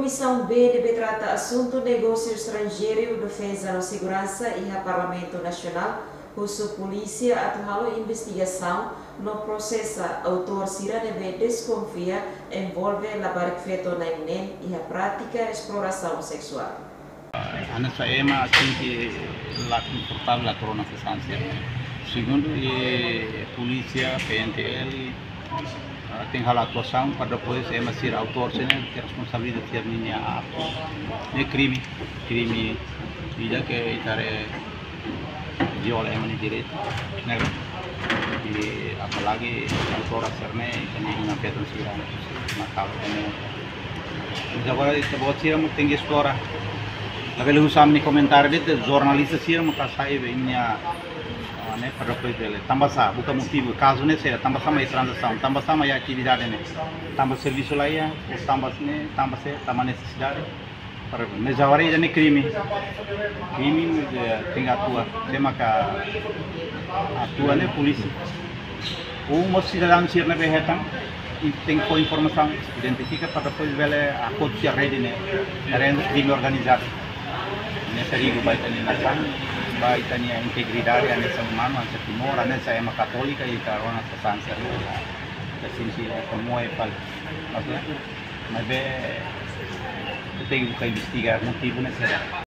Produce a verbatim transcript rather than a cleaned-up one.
Komisaun B ne'ebé trata asuntu negósiu estranjeiru, defeza no seguransa iha Parlamentu Nasionál husu polísia atu halo investigasaun no prosesa autór sira ne'ebé deskonfia envolve labarik feto na'in neen iha prátika esplorasaun seksuál. Hanesan ema sente la konfortavel atu rona sasán sira. Segundu, i polísia, P N T L, ah, tenke halo atuasaun para depois ema sira autór sira-ne'e responsabiliza sira ninia atu. Ne'e krime, krime ida ke ita haree viola ema nia direitu, ne'e. I apalagi autór sira-ne'e, ita-nia inan-feton sira, maka ne'e. Mas agora ita-boot sira mós tenke esplora. Labele husu ami-nia komentáriu de'it, jornalista sira maka sai be imi-nia, ah, ne'e, para depois bele. Tanba sá, buka motivu, kazu ne'e sira, tanba sá mai tranzasaun, tanba sá mai atividade ne'e. Tanba servisu la iha, ou tanba ne'e, tanba sé, tanba nesesidade. Para, mas agora ida-ne'e krime. Krime, eh, tenke atua. Sé maka atua ne'e polísia. Ou mós sidadaun sira ne'ebé hetan, i tenke fó informasaun, identifika para depois bele akotu sira rede ne'e, rede krime organizadu. Ne'e perigu ba ita-nia nasaun, ba ita-nia integridade, hanesan umanu, hanesan Timor, hanesan ema katólika, ita rona sasán sira-ne'e, ita sente komovidu fali. Maibé, maibé, ita tenke buka investiga motivu ne'e saida.